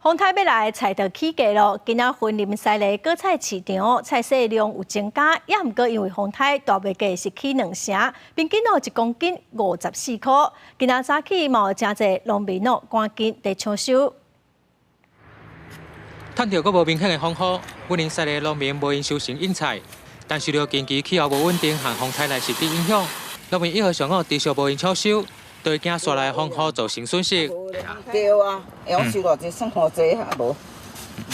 風颱欲來，菜就起價囉。今仔雲林西螺果菜市場菜市量有增加，也毋過因為風颱大麥價是起兩成，平均哦一公斤五十四箍。今仔早起嘛有誠濟農民哦，趕緊佇搶收。趁著閣無明顯的風雨，雲林西螺農民無閒收成應菜，但受著近期氣候無穩定和風颱來襲的影響，農民1號上午持續無閒搶收，都會驚紲來風雨造成損失。對啊，會收偌濟算偌濟啊，無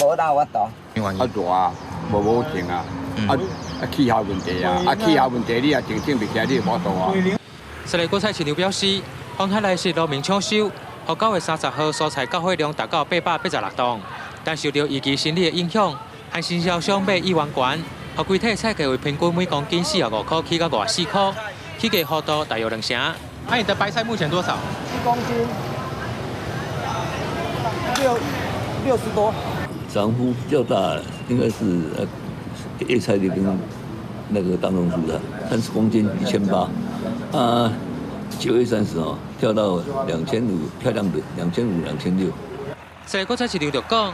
無哪有法度。啊熱啊，無穩定啊，啊啊氣候問題啊，啊氣候問題你也定種袂起來，你就無法度啊。西螺果菜市場表示，風颱來襲農民搶收，予9月30號蔬菜交貨量達到886擔，但受著預期心理的影響，和經銷商買意願懸，予規體菜價位平均每公斤45箍起到54箍，起價幅度大約兩成。那你的白菜目前多少？一公斤60多。漲幅比較大，應該是葉菜類跟那個大眾蔬菜，30公斤1800，啊，9月30號跳到2500，漂亮的2500 2600。西螺果菜市場就講，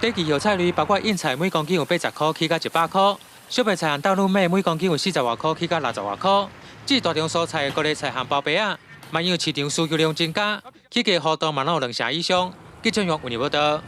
短期葉菜類包括胤菜每公斤有80箍起到100箍，小白菜和豆乳麥每公斤有40外箍起到60外箍。至於大眾蔬菜、高麗菜和包白仔，嘛因為市場需求量增加，起價幅度嘛攏有兩成以上。記者用雲林報道。